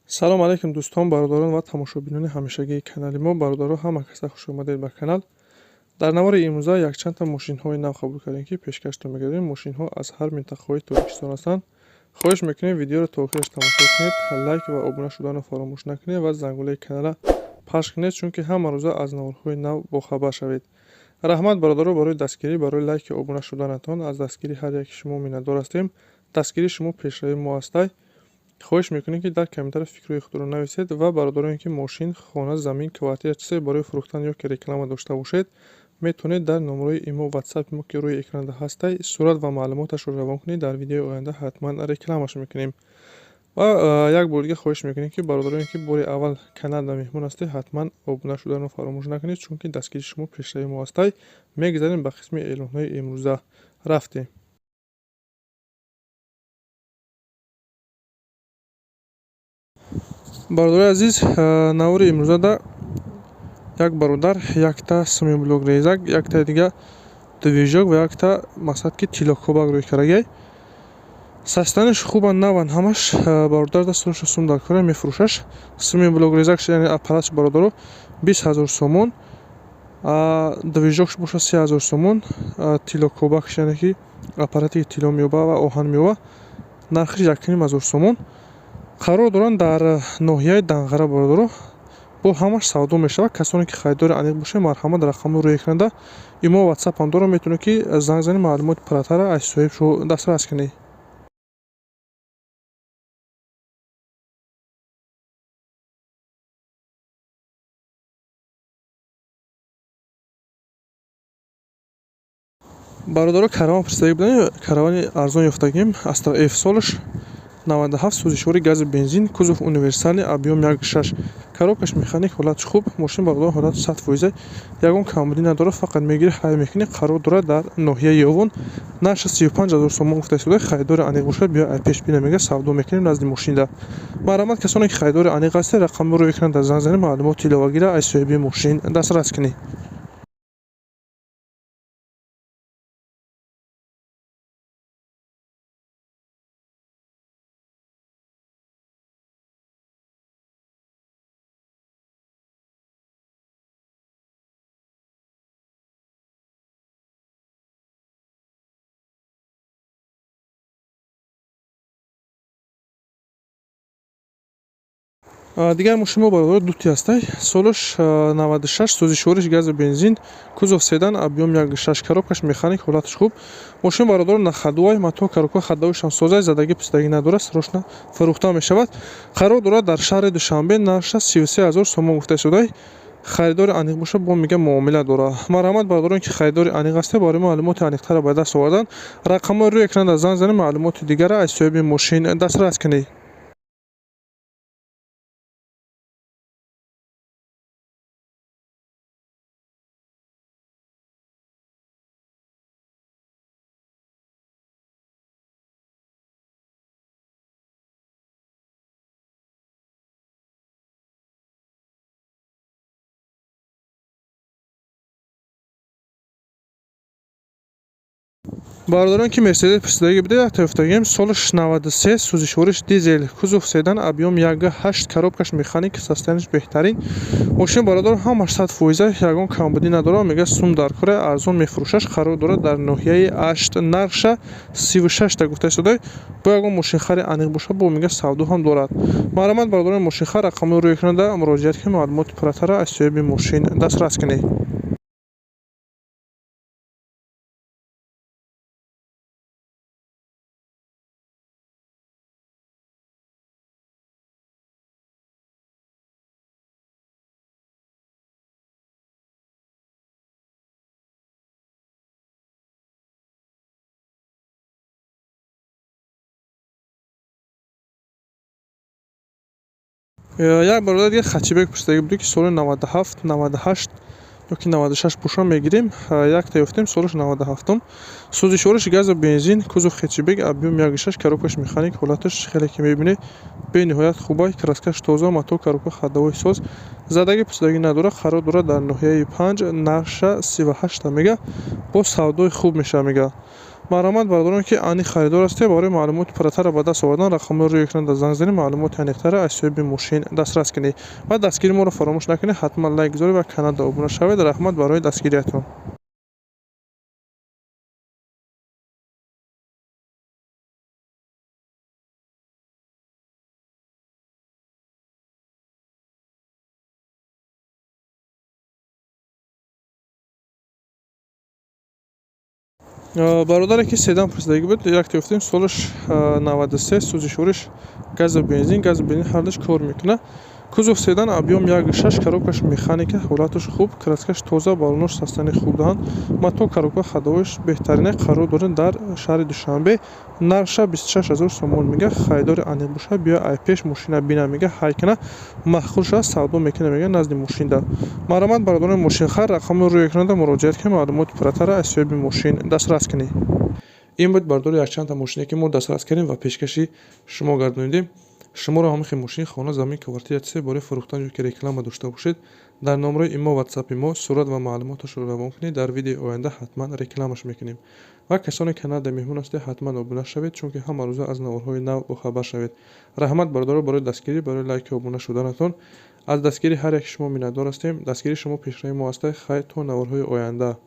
Салом алейкум, дӯстон, бародарон ва тамошобинони ҳамешагии канали мо. Бародаро, ҳама каса хуш омадед ба канал. Дар навори имрӯза якчандта мошинҳои нав қабул кардем, ки пешкаштон мегардем. Мошинҳо аз ҳар минтақаҳои Тоҷикистон ҳастанд. Хоҳиш мекунем, видеоро то охираш тамошо кунед, лайк ва обуна шуданро фаромӯш накунед ва зангулаи каналра пахш кунед, чунки ҳама рӯза аз наворҳои нав бохабар шавед. Раҳмат, бародаро, барои дастгирӣ, барои лайки обуна шуданатон. Аз дастгирии ҳар яки шумо миннатдор ҳастем. Дастгирии шумо пешравии мо ҳастай. Хоҳиш мекунем, ки дар комментария фикрҳои худро нависед ва бародароне, ки мошин, хона, замин, квартира, чизе барои фурӯхтан ё ки реклама дошта бошед, метавонед дар номерои имо, ватсапи мо, ки рӯи экранда ҳастай, сурат ва маълумоташро равон кунед. Дар видеои оянда ҳатман рекламаш мекунем. Ва як бор дига хоҳиш мекунем, ки бародароне, ки бори аввал каналда меҳмон ҳастед, ҳатман обуна шуданро фаромӯш накунед, чунки дастгирии шумо пешравии мо ҳастай. Мегузарем ба қисми эълонҳои имрӯза, рафтем. Бародарои азиз, навори имрӯзада як бародар якта семиблок резак, якта дига движок ва якта, мақсад ки, тиллокобак рӯй кардагиай. Состояние ш хубан, наван ҳамаш. Бародар дастураша сум дар кора, мефурӯшаш. Семиблок резак, яъне аппаратш, бародаро, 20 000 сомон, движок ш боша 3000 сомон, тиллокобакш, яъне ки аппарате ки тилло меёба ва оҳан меёба, нархиш 1500 сомон. Қарор доранд дар ноҳияи Данғара. Бародаро, бо ҳамаш савдо мешавад. Касоне ки харидори аниқ бошед, марҳамат, рақамро рӯи экранда, имо, ватсапам дорам, метавонед ки занг занед, маълумоти пурратарро аз соҳиб дастрас кунед. Бародаро, караван пурсидагӣ будем, каравани арзон ёфтагим. Астра Ф, солаш 97, сӯзишвори гази бензин, кузов универсальный, объём 1,6, коробка ш механик, ҳолатш хуб. Мошин, бародарон, ҳолати 100%, ягон камбудӣ надорад, фақат мегирӣ, ҳай мекунӣ. Қарор дорад дар ноҳияи Ёвон. Нархша 35 000 сомон гуфта истода. Харидори аниқ бошад, биё, ай пеш бина, мега, савдо мекунем назди мошинда. Марҳамат, касоне ки харидори аниқ ҳастед, рақамро рӯи экран занг занед, маълумоти иловагиро аз соҳиби мошин дастрас кунед. Дигар мошин мо, бародаро, дути ҳастай, солаш 96, сӯзишвориш гази бензин, кузов седан, объём 1,6, коробка ш механик, ҳолаташ хуб. Мошин, бародаро, на ходу ай, мотор, коробка, ходовой шам созай, задагӣ пистагӣ надорад, срочно фурӯхта мешавад. Қарор дорад дар шаҳри Душанбе. Нархша 33 000 сомон гуфта истодай. Харидори аниқ бошад, бо мега муомила дорад. Марҳамат, бародарон, ки харидори аниқ ҳастед, барои маълумоти аниқтарро ба даст овардан рақамҳои рӯи экранда занг занед, маълумоти дигарро аз соҳиби мошин дастрас кунед. Бародарон, ки Мерседес пурсидагӣ буда, якта ёфтагием, солаш 93, сӯзишвориш дизел, кузов седан, объём 1,8, коробка ш механик, состояние ш беҳтарин. Мошин, бародарон, ҳамаш 100%, ягон камбудӣ надорад. Мега, сум дар кора, арзон мефурӯшаш. Қарор дорад дар ноҳияи Ашт. Нархша 36-та гуфта истодай. Бо ягон мошинхари аниқ бошад, бо мега савдо ҳам дорад. Марҳамат, бародарони мошинхар, рақамҳои рӯи экранда муроҷиат кунед, маълумоти пурратарро аз соҳиби мошин дастрас кунед. Як бародар дига хэтчбек пурсидагӣ буд, ки соли 97, 98 ёки 96 боша, мегирем. Якта ёфтем, солаш 97-ум, сӯзишвориш газу бензин, кузов хэтчбек, объём 1,6, коробка ш механик, ҳолаташ хеле ки мебинед, бениҳоят хубай, краска ш тоза, мотор, коробка, ходовой соз, задагӣ пусидагӣ надорад. Қарор дорад дар ноҳияи Панҷ. Нархша 38-та мега, бо савдои хуб мешавад, мега. Марҳамат, бародарон, ки ани харидор ҳастед, барои маълумоти пурратарро ба даст овардан рақамҳои рӯи экран занг занед, маълумоти аниқтарро аз соҳиби мошин дастрас кунед ва дастгири моро фаромӯш накунед. Ҳатман лайк гузоред ва каналда обуна шавед. Раҳмат барои дастгириятон. Бародаре ки седан пурсидагӣ буд, якте гуфтем, солаш 93, сӯзишвориш газу бензин, газу бензин ҳардуш кор мекунад. Кузов седан, объём 1,6, коробкаш механика, ҳолаташ хуб, краскаш тоза, баллонош состояние хуб даҳанд, мотор, коробка, ходовойш беҳтарине. Қарор дорем дар шаҳри Душанбе. Нархша 26 ҳазор сомон мега. Харидори аниқ боша, биё ай пеш мошина бина, мега, ҳай кана, маъқул шава, савдо мекунад, мега, назди мошинда. Марҳамат, бародарони мошинхар, рақамҳои рӯи экранда муроҷиат кунед, маълумоти пурратарро аз соҳиби мошин дастрас кунед. Ин буд, бародари, якчандта мошине, ки мо дастрас кардем ва пешкаши шумо гардонидем. Шуморо ҳамин хел мошин, хона, замин, квартира, чизе барои фурӯхтан ё ки реклама дошта бошед, дар номерои имо, ватсапи мо сурат ва маълумоташро равон кунед. Дар видеои оянда ҳатман рекламаш мекунем. Ва касоне каналда меҳмон ҳастед, ҳатман обуна шавед, чунки ҳамарӯза аз наворҳои нав бохабар шавед. Раҳмат, бародаро, барои дастгирӣ, барои лайку обуна шуданатон. Аз дастгири ҳар яки шумо миннатдор ҳастем. Дастгирии шумо пешравии мо аста. Хайр, то наворҳои оянда.